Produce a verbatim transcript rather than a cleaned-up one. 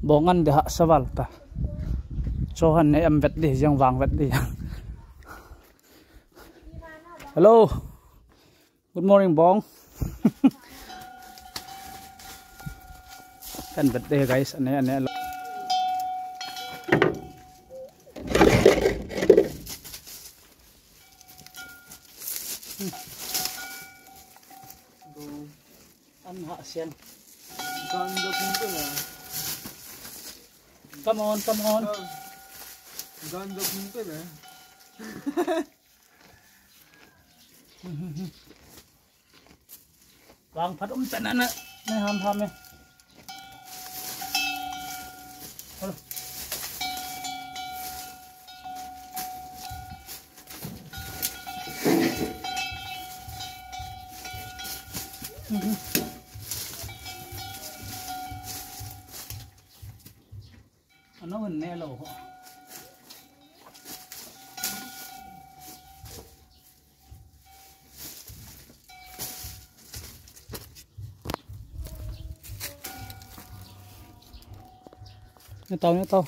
Bong an de ha saval ta. Cho han ne em vet di, jeng vang vet di. Hello. Good morning, Bong. Kan vet de, guys. Ane, ane. An ha sian. Gan da pun pe na. Come on, come on. Gan da pun pe na. Vang phat um chan na na. Nai ham ham e. Ano ne lo ho. Ne tau, ne tau.